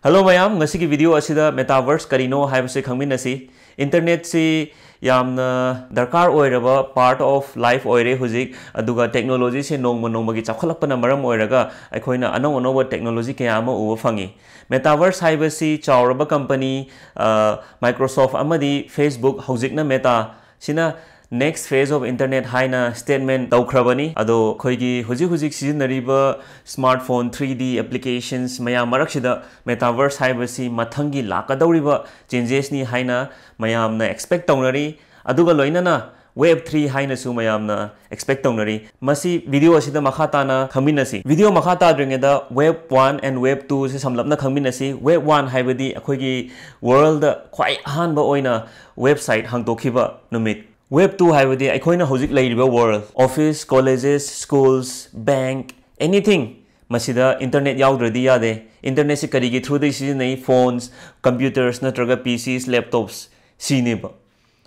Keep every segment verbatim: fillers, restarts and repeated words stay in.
Hello ꯃꯌꯥꯝ, ꯉꯁꯤꯒꯤ video ꯑꯁꯤꯗ metaverse ꯀꯔꯤꯅꯣ ꯍꯥꯏꯕꯁꯤ ꯈꯪꯃꯤꯟꯅꯁꯤ꯫ Internetꯁꯤ ꯌꯥꯝꯅ ꯗꯔꯀꯥꯔ ꯑꯣꯏꯔꯕ part of life ꯑꯣꯏꯔꯦ ꯍꯧꯖꯤꯛ, ꯑꯗꯨꯒ technologyꯁꯦ ꯅꯣꯡꯃ ꯅꯣꯡꯃꯒꯤ ꯆꯥꯎꯈꯠꯂꯛꯄꯅ ꯃꯔꯝ ꯑꯣꯏꯔꯒ ꯑꯩꯈꯣꯏꯅ ꯑꯅꯧ ꯑꯅꯧꯕ technology ꯀꯌꯥ ꯑꯃ ꯎꯕ ꯐꯪꯉꯤ꯫ Metaverse ꯍꯥꯏꯕꯁꯤ ꯆꯥꯎꯔꯕ company, ꯑ, Microsoft ꯑꯃꯗꯤ Facebook, ꯍꯧꯖꯤꯛꯅ Meta, ꯁꯤꯅ next phase of internet ꯍꯥꯏꯅ statement ꯇꯧꯈ꯭ꯔꯕꯅꯤ꯫ ꯑꯗꯣ ꯑꯩꯈꯣꯏꯒꯤ ꯍꯧꯖꯤꯛ ꯍꯧꯖꯤꯛ ꯁꯤꯖꯤꯟꯅꯔꯤꯕ smartphone, three D applications ꯃꯌꯥꯝ ꯃꯔꯛꯁꯤꯗ metaverse ꯍꯥꯏꯕꯁꯤ ꯃꯊꯪꯒꯤ ꯂꯥꯛꯀꯗꯧꯔꯤꯕ changesꯅꯤ ꯍꯥꯏꯅ ꯃꯌꯥꯝꯅ expect ꯇꯧꯅꯔꯤ꯫ ꯑꯗꯨꯒ ꯂꯣꯏꯅꯅ Web three ꯍꯥꯏꯅꯁꯨ ꯃꯌꯥꯝꯅ expect ꯇꯧꯅꯔꯤ꯫ ꯃꯁꯤ video ꯑꯁꯤꯗ ꯃꯈꯥ ꯇꯥꯅ ꯈꯪꯃꯤꯟꯅꯁꯤ꯫ Video ꯃꯈꯥ ꯇꯥꯗ꯭ꯔꯤꯉꯩꯗ Web one and Web twoꯁꯦ ꯁꯝꯂꯞꯅ ꯈꯪꯃꯤꯟꯅꯁꯤ꯫ Web one ꯍꯥꯏꯕꯗꯤ ꯑꯩꯈꯣꯏꯒꯤ worldꯗ ꯈ꯭ꯋꯥꯏ ꯑꯍꯥꯟꯕ ꯑꯣꯏꯅ website ꯍꯥꯡꯗꯣꯛꯈꯤꯕ ꯅꯨꯃꯤꯠ꯫ Web two ꯍꯥꯏꯕꯗꯤ ꯑꯩꯈꯣꯏꯅ ꯍꯧꯖꯤꯛ ꯂꯩꯔꯤꯕ world, office, colleges, schools, bank, anything, ꯃꯁꯤꯗ internet ꯌꯥꯎꯗ꯭ꯔꯗꯤ ꯌꯥꯗꯦ꯫ Internetꯁꯤ ꯀꯔꯤꯒꯤ throughꯗꯒꯤ ꯁꯤꯖꯤꯟꯅꯩ? Phones, computers ꯅꯠꯇ꯭ꯔꯒ PCs, laptops, ꯁꯤꯅꯦꯕ꯫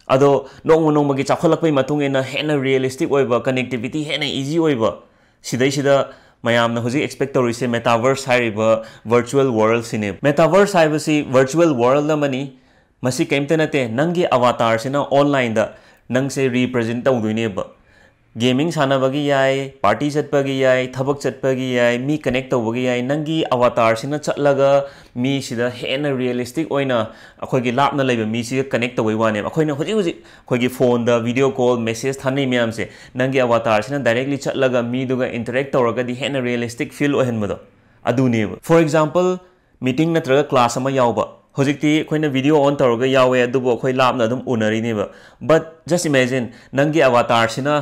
ꯑꯗꯣ ꯅꯣꯡꯃ ꯅꯣꯡꯃꯒꯤ ꯆꯥꯎꯈꯠꯂꯛꯄꯒꯤ ꯃꯇꯨꯡ ꯏꯟꯅ ꯍꯦꯟꯅ realistic ꯑꯣꯏꯕ, connectivity ꯍꯦꯟꯅ easy ꯑꯣꯏꯕ, ꯁꯤꯗꯩꯁꯤꯗ ꯃꯌꯥꯝꯅ ꯍꯧꯖꯤꯛ expect ꯇꯧꯔꯤꯁꯦ metaverse ꯍꯥꯏꯔꯤꯕ virtual world ꯁꯤꯅꯦ꯫ Metaverse ꯍꯥꯏꯕꯁꯤ virtual world ꯑꯃꯅꯤ꯫ ꯃꯁꯤ ꯀꯔꯤꯝꯇ ꯅꯠꯇꯦ, ꯅꯪꯒꯤ avatarꯁꯤꯅ onlineꯗ ꯅꯪꯁꯦ represent ꯇꯧꯗꯣꯏꯅꯦꯕ꯫ Gaming ꯁꯥꯟꯅꯕꯒꯤ ꯌꯥꯏ, party ꯆꯠꯄꯒꯤ ꯌꯥꯏ, ꯊꯕꯛ ꯆꯠꯄꯒꯤ ꯌꯥꯏ, ꯃꯤ connect ꯇꯧꯕꯒꯤ ꯌꯥꯏ꯫ ꯅꯪꯒꯤ avatarꯁꯤꯅ ꯆꯠꯂꯒ ꯃꯤꯁꯤꯗ ꯍꯦꯟꯅ realistic ꯑꯣꯏꯅ ꯑꯩꯈꯣꯏꯒꯤ ꯂꯥꯞꯅ ꯂꯩꯕ ꯃꯤꯁꯤꯒ connect ꯇꯧꯕꯩ ꯋꯥꯅꯦꯕ꯫ ꯑꯩꯈꯣꯏꯅ ꯍꯧꯖꯤꯛ ꯍꯧꯖꯤꯛ ꯑꯩꯈꯣꯏꯒꯤ phoneꯗ video call, message ꯊꯥꯅꯩ ꯃꯌꯥꯝꯁꯦ, ꯅꯪꯒꯤ avatarꯁꯤꯅ directly ꯆꯠꯂꯒ ꯃꯤꯗꯨꯒ interact ꯇꯧꯔꯒꯗꯤ ꯍꯦꯟꯅ realistic feel ꯑꯣꯏꯍꯟꯕꯗꯣ, ꯑꯗꯨꯅꯦꯕ꯫ For example, meeting ꯅꯠꯇ꯭ꯔꯒ class ꯑꯃ ꯌꯥꯎꯕ꯫ ꯍꯧꯖꯤꯛꯇꯤ ꯑꯩꯈꯣꯏꯅ video on ꯇꯧꯔꯒ ꯌꯥꯎꯋꯦ, ꯑꯗꯨꯕꯨ ꯑꯩꯈꯣꯏ ꯂꯥꯞꯅ ꯑꯗꯨꯝ ꯎꯅꯔꯤꯅꯦꯕ꯫ But just imagine, ꯅꯪꯒꯤ avatarꯁꯤꯅ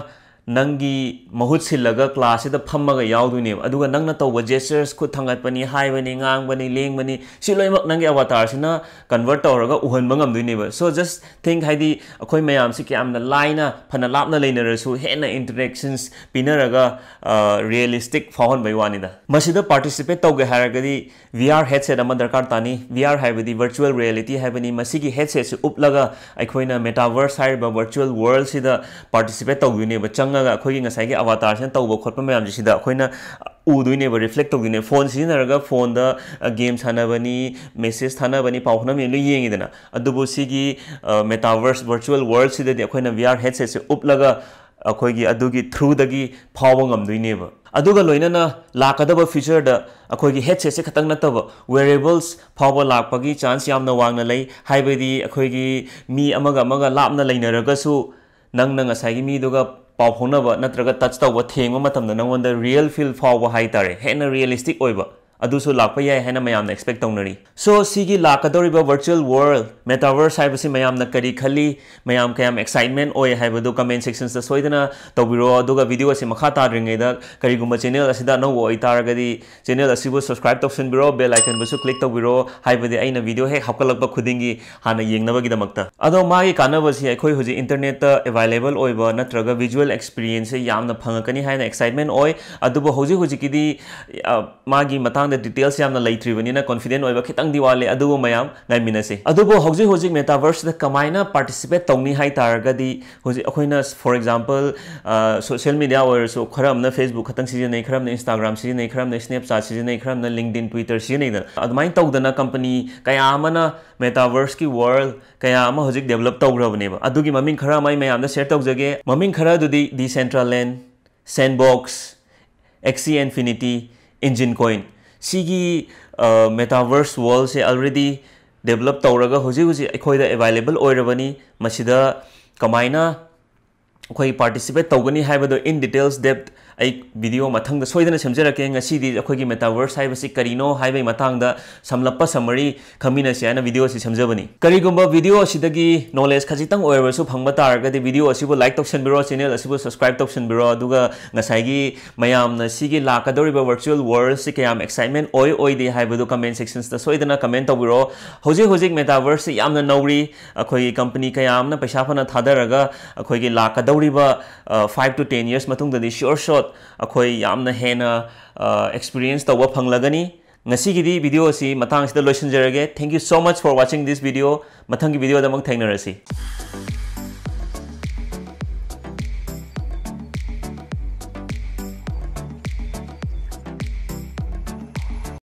ꯅꯪꯒꯤ ꯃꯍꯨꯠ ꯁꯤꯜꯂꯒ classꯁꯤꯗ ꯐꯝꯃꯒ ꯌꯥꯎꯗꯣꯏꯅꯦꯕ꯫ ꯑꯗꯨꯒ ꯅꯪꯅ ꯇꯧꯕ gestures, ꯈꯨꯠ ꯊꯥꯡꯒꯠꯄꯅꯤ, ꯍꯥꯏꯕꯅꯤ, ꯉꯥꯡꯕꯅꯤ, ꯂꯦꯡꯕꯅꯤ, ꯁꯤ ꯂꯣꯏꯅꯃꯛ ꯅꯪꯒꯤ avatarꯁꯤꯅ convert ꯇꯧꯔꯒ ꯎꯍꯟꯕ ꯉꯝꯗꯣꯏꯅꯦꯕ꯫ So just think, ꯍꯥꯏꯗꯤ ꯑꯩꯈꯣꯏ ꯃꯌꯥꯝꯁꯤ ꯀꯌꯥꯝꯅ ꯂꯥꯏꯅ, ꯐꯅ ꯂꯥꯞꯅ ꯂꯩꯅꯔꯁꯨ, ꯍꯦꯟꯅ interactions ꯄꯤꯅꯔꯒ, ꯑ, realistic ꯐꯥꯎꯍꯟꯕꯩ ꯋꯥꯅꯤꯗ꯫ ꯃꯁꯤꯗ participate ꯇꯧꯒꯦ ꯍꯥꯏꯔꯒꯗꯤ, VR headset ꯑꯃ ꯗꯔꯀꯥꯔ ꯇꯥꯅꯤ꯫ VR ꯍꯥꯏꯕꯗꯤ virtual reality ꯍꯥꯏꯕꯅꯤ꯫ ꯃꯁꯤꯒꯤ headsetꯁꯤ ꯎꯞꯂꯒ ꯑꯩꯈꯣꯏꯅ metaverse ꯍꯥꯏꯔꯤꯕ virtual worldꯁꯤꯗ participate ꯇꯧꯗꯣꯏꯅꯦꯕ꯫ ꯆꯪꯉꯒ ꯑꯩꯈꯣꯏꯒꯤ ꯉꯁꯥꯏꯒꯤ avatarꯁꯤꯅ ꯇꯧꯕ ꯈꯣꯠꯄ ꯃꯌꯥꯝꯁꯦ ꯁꯤꯗ ꯑꯩꯈꯣꯏꯅ ꯎꯗꯣꯏꯅꯦꯕ, ꯔꯤꯐ꯭ꯂꯦꯛ ꯇꯧꯗꯣꯏꯅꯦ꯫ ꯐꯣꯟ ꯁꯤꯖꯤꯟꯅꯔꯒ ꯐꯣꯟꯗ ꯒꯦꯝ ꯁꯥꯟꯅꯕꯅꯤ, ꯃꯦꯁꯦꯖ ꯊꯥꯅꯕꯅꯤ, ꯄꯥꯎ ꯐꯥꯎꯅꯕꯅꯤ, ꯂꯣꯏ ꯌꯦꯡꯉꯤꯗꯅ꯫ ꯑꯗꯨꯕꯨ ꯁꯤꯒꯤ ꯃꯦꯇꯥꯚꯔꯁ ꯚꯔꯆꯨꯋꯦꯜ ꯋꯥꯔꯜꯁꯤꯗꯗꯤ ꯑꯩꯈꯣꯏꯅ ꯚꯤ ꯑꯥꯔ ꯍꯦꯠꯁꯦꯠꯁꯦ ꯎꯞꯂꯒ ꯑꯩꯈꯣꯏꯒꯤ ꯑꯗꯨꯒꯤ ꯊ꯭ꯔꯨꯗꯒꯤ ꯐꯥꯎꯕ ꯉꯝꯗꯣꯏꯅꯦꯕ꯫ ꯑꯗꯨꯒ ꯂꯣꯏꯅꯅ ꯂꯥꯛꯀꯗꯕ ꯐ꯭ꯌꯨꯆꯔꯗ ꯑꯩꯈꯣꯏꯒꯤ ꯍꯦꯠꯁꯦꯠꯁꯦ ꯈꯛꯇꯪ ꯅꯠꯇꯕ, ꯋꯦꯔꯦꯕꯜꯁ ꯐꯥꯎꯕ ꯂꯥꯛꯄꯒꯤ ꯆꯥꯟꯁ ꯌꯥꯝꯅ ꯋꯥꯡꯅ ꯂꯩ꯫ ꯍꯥꯏꯕꯗꯤ ꯑꯩꯈꯣꯏꯒꯤ ꯃꯤ ꯑꯃꯒ ꯑꯃꯒ ꯂꯥꯞꯅ ꯂꯩꯅꯔꯒꯁꯨ ꯅꯪꯅ ꯉꯁꯥꯏꯒꯤ ꯃꯤꯗꯨꯒ ꯄꯥꯎ ꯐꯥꯎꯅꯕ ꯅꯠꯇ꯭ꯔꯒ ꯇꯆ ꯇꯧꯕ, ꯊꯦꯡꯕ ꯃꯇꯝꯗ ꯅꯪꯉꯣꯟꯗ ꯔꯤꯌꯦꯜ ꯐꯤꯜ ꯐꯥꯎꯕ ꯍꯥꯏꯇꯥꯔꯦ, ꯍꯦꯟꯅ ꯔꯤꯌꯦꯂꯤꯁꯇꯤꯛ ꯑꯣꯏꯕ, ꯑꯗꯨꯁꯨ ꯂꯥꯛꯄ ꯌꯥꯏ ꯍꯥꯏꯅ ꯃꯌꯥꯝꯅ ꯑꯦꯛꯁꯄꯦꯛ ꯇꯧꯅꯔꯤ꯫ ꯁꯣ ꯁꯤꯒꯤ ꯂꯥꯛꯀꯗꯧꯔꯤꯕ ꯚꯔꯆꯨꯋꯦꯜ ꯋꯥꯔꯜ ꯃꯦꯇꯥꯚꯔꯁ ꯍꯥꯏꯕꯁꯤ ꯃꯌꯥꯝꯅ ꯀꯔꯤ ꯈꯜꯂꯤ, ꯃꯌꯥꯝ ꯀꯌꯥꯝ ꯑꯦꯛꯁꯥꯏꯠꯃꯦꯟ ꯑꯣꯏ ꯍꯥꯏꯕꯗꯨ ꯀꯃꯦꯟ ꯁꯦꯛꯁꯟꯁꯇ ꯁꯣꯏꯗꯅ ꯇꯧꯕꯤꯔꯣ꯫ ꯑꯗꯨꯒ ꯚꯤꯗꯤꯑꯣ ꯑꯁꯤ ꯃꯈꯥ ꯇꯥꯗ꯭ꯔꯤꯉꯩꯗ ꯀꯔꯤꯒꯨꯝꯕ ꯆꯦꯅꯦꯜ ꯑꯁꯤꯗ ꯑꯅꯧꯕ ꯑꯣꯏꯇꯥꯔꯒꯗꯤ ꯆꯦꯅꯦꯜ ꯑꯁꯤꯕꯨ ꯁꯕꯁꯀ꯭ꯔꯥꯏꯕ ꯇꯧꯁꯤꯟꯕꯤꯔꯣ, ꯕꯦꯜ ꯑꯥꯏꯀꯟꯕꯨꯁꯨ ꯀ꯭ꯂꯤꯛ ꯇꯧꯕꯤꯔꯣ, ꯍꯥꯏꯕꯗꯤ ꯑꯩꯅ ꯚꯤꯗꯤꯑꯣ ꯍꯦꯛ ꯍꯥꯞꯀꯠꯂꯛꯄ ꯈꯨꯗꯤꯡꯒꯤ ꯍꯥꯟꯅ ꯌꯦꯡꯅꯕꯒꯤꯗꯃꯛꯇ꯫ ꯑꯗꯣ ꯃꯥꯒꯤ ꯀꯥꯟꯅꯕꯁꯤ ꯑꯩꯈꯣꯏ ꯍꯧꯖꯤꯛ ꯏꯟꯇꯔꯅꯦꯠꯇ ꯑꯦꯚꯥꯏꯂꯦꯕꯜ ꯑꯣꯏꯕ ꯅꯠꯇ꯭ꯔꯒ ꯚꯤꯖꯨꯋꯦꯜ ꯑꯦꯛꯁꯄꯤꯔꯤꯌꯦꯟꯁꯁꯦ ꯌꯥꯝꯅ ꯐꯪꯉꯛꯀꯅꯤ ꯍꯥꯏꯅ ꯑꯦꯛꯁꯥꯏꯠꯃꯦꯟ ꯑꯣꯏ꯫ ꯑꯗꯨꯕꯨ ꯍꯧꯖꯤꯛ ꯍꯧꯖꯤꯛꯀꯤꯗꯤ, ꯑ, ꯃꯥꯒꯤ ꯃꯇꯥꯡꯗ ꯗꯤꯇꯦꯜꯁ ꯌꯥꯝꯅ ꯂꯩꯇ꯭ꯔꯤꯕꯅꯤꯅ ꯀꯣꯟꯐꯤꯗꯦꯟ ꯑꯣꯏꯕ ꯈꯤꯇꯪꯗꯤ ꯋꯥꯠꯂꯤ, ꯑꯗꯨꯕꯨ ꯃꯌꯥꯝ ꯉꯥꯏꯃꯤꯟꯅꯁꯤ꯫ ꯑꯗꯨꯕꯨ ꯍꯧꯖꯤꯛ ꯍꯧꯖꯤꯛ ꯃꯦꯇꯥꯚꯔꯁꯇ ꯀꯃꯥꯏꯅ ꯄꯥꯔꯇꯤꯁꯤꯄꯦꯠ ꯇꯧꯅꯤ ꯍꯥꯏ ꯇꯥꯔꯒꯗꯤ, ꯍꯧꯖꯤꯛ ꯑꯩꯈꯣꯏꯅ, ꯐꯣꯔ ꯑꯦꯛꯖꯥꯝꯄꯜ, ꯁꯣꯁꯤꯌꯦꯜ ꯃꯤꯗꯤꯌꯥ ꯑꯣꯏꯔꯁꯨ, ꯈꯔ ꯑꯃꯅ ꯐꯦꯁꯕꯨꯛ ꯈꯛꯇꯪ ꯁꯤꯖꯤꯟꯅꯩ, ꯈꯔ ꯑꯃꯅ ꯏꯟꯁꯇꯥꯒ꯭ꯔꯥꯝ ꯁꯤꯖꯤꯟꯅꯩ, ꯈꯔ ꯑꯃꯅ ꯁ꯭ꯅꯦꯞꯆꯥꯠ ꯁꯤꯖꯤꯟꯅꯩ, ꯈꯔ ꯑꯃꯅ ꯂꯤꯡꯛꯗꯏꯟ, ꯇ꯭ꯋꯤꯇꯔ ꯁꯤꯖꯤꯟꯅꯩꯗꯅ꯫ ꯑꯗꯨꯃꯥꯏꯅ ꯇꯧꯗꯅ ꯀꯝꯄꯅꯤ ꯀꯌꯥ ꯑꯃꯅ ꯃꯦꯇꯥꯚꯔꯁꯀꯤ ꯋꯥꯔꯜ ꯀꯌꯥ ꯑꯃ ꯍꯧꯖꯤꯛ ꯗꯦꯕꯂꯞ ꯇꯧꯈ꯭ꯔꯕꯅꯦꯕ꯫ ꯑꯗꯨꯒꯤ ꯃꯃꯤꯡ ꯈꯔ ꯑꯃ ꯑꯩ ꯃꯌꯥꯝꯗ ꯁꯤꯌꯔ ꯇꯧꯖꯒꯦ꯫ ꯃꯃꯤꯡ ꯈꯔ ꯑꯗꯨꯗꯤ Decentraland, Sandbox, Axie Infinity, Engine Coin꯫ ꯁꯤꯒꯤ ꯃꯦꯇꯥꯚꯔꯁ ꯋꯥꯔꯜꯁꯦ ꯑꯜꯔꯦꯗꯤ ꯗꯦꯕꯂꯞ ꯇꯧꯔꯒ ꯍꯧꯖꯤꯛ ꯍꯧꯖꯤꯛ ꯑꯩꯈꯣꯏꯗ ꯑꯦꯚꯥꯏꯂꯦꯕꯜ ꯑꯣꯏꯔꯕꯅꯤ꯫ ꯃꯁꯤꯗ ꯀꯃꯥꯏꯅ ꯑꯩꯈꯣꯏ ꯄꯥꯔꯇꯤꯁꯤꯄꯦꯠ ꯇꯧꯒꯅꯤ ꯍꯥꯏꯕꯗꯣ in details depth ꯑꯩ ꯚꯤꯗꯤꯑꯣ ꯃꯊꯪꯗ ꯁꯣꯏꯗꯅ ꯁꯦꯝꯖꯔꯛꯀꯦ꯫ ꯉꯁꯤꯗꯤ ꯑꯩꯈꯣꯏꯒꯤ ꯃꯦꯇꯥꯚꯔꯁ ꯍꯥꯏꯕꯁꯤ ꯀꯔꯤꯅꯣ ꯍꯥꯏꯕꯒꯤ ꯃꯇꯥꯡꯗ ꯁꯝꯂꯞꯄ ꯁꯝꯃꯔꯤ ꯈꯪꯃꯤꯟꯅꯁꯤ ꯍꯥꯏꯅ ꯚꯤꯗꯤꯑꯣ ꯑꯁꯤ ꯁꯦꯝꯖꯕꯅꯤ꯫ ꯀꯔꯤꯒꯨꯝꯕ ꯚꯤꯗꯤꯑꯣ ꯑꯁꯤꯗꯒꯤ ꯅꯣꯂꯦꯖ ꯈꯖꯤꯛꯇꯪ ꯑꯣꯏꯔꯕꯁꯨ ꯐꯪꯕ ꯇꯥꯔꯒꯗꯤ ꯚꯤꯗꯤꯑꯣ ꯑꯁꯤꯕꯨ ꯂꯥꯏꯛ ꯇꯧꯁꯟꯕꯤꯔꯣ, ꯆꯦꯅꯦꯜ ꯑꯁꯤꯕꯨ ꯁꯕꯁꯀ꯭ꯔꯥꯏꯕ ꯇꯧꯁꯟꯕꯤꯔꯣ, ꯑꯗꯨꯒ ꯉꯁꯥꯏꯒꯤ ꯃꯌꯥꯝꯅ ꯁꯤꯒꯤ ꯂꯥꯛꯀꯗꯧꯔꯤꯕ ꯚꯔꯆꯨꯋꯦꯜ ꯋꯥꯔꯜꯁꯤ ꯀꯌꯥꯝ ꯑꯦꯛꯁꯥꯏꯠꯃꯦꯟ ꯑꯣꯏ ꯑꯣꯏꯗꯦ ꯍꯥꯏꯕꯗꯨ ꯀꯃꯦꯟ ꯁꯦꯛꯁꯟꯁꯇ ꯁꯣꯏꯗꯅ ꯀꯃꯦꯟ ꯇꯧꯕꯤꯔꯣ꯫ ꯍꯧꯖꯤꯛ ꯍꯧꯖꯤꯛ ꯃꯦꯇꯥꯚꯔꯁꯁꯤ ꯌꯥꯝꯅ ꯅꯧꯔꯤ꯫ ꯑꯩꯈꯣꯏꯒꯤ ꯀꯝꯄꯅꯤ ꯀꯌꯥ ꯑꯃꯅ ꯄꯩꯁꯥ ꯐꯅ ꯊꯥꯗꯔꯒ ꯑꯩꯈꯣꯏꯒꯤ ꯂꯥꯛꯀꯗꯧꯔꯤꯕ, ꯑ, five to ten years ꯃꯇꯨꯡꯗꯗꯤ ꯁꯤꯌꯣꯔ ꯁꯣꯠ ꯑꯩꯈꯣꯏ ꯌꯥꯝꯅ ꯍꯦꯟꯅ, ꯑ, ꯑꯦꯛꯁꯄꯤꯔꯤꯌꯦꯟꯁ ꯇꯧꯕ ꯐꯪꯂꯒꯅꯤ꯫ ꯉꯁꯤꯒꯤꯗꯤ ꯚꯤꯗꯤꯑꯣ ꯑꯁꯤ ꯃꯇꯥꯡ ꯑꯁꯤꯗ ꯂꯣꯏꯁꯤꯟꯖꯔꯒꯦ꯫ Thank you so much for watching this video. ꯃꯊꯪꯒꯤ ꯚꯤꯗꯤꯑꯣꯗ ꯑꯃꯨꯛ ꯊꯦꯡꯅꯔꯁꯤ꯫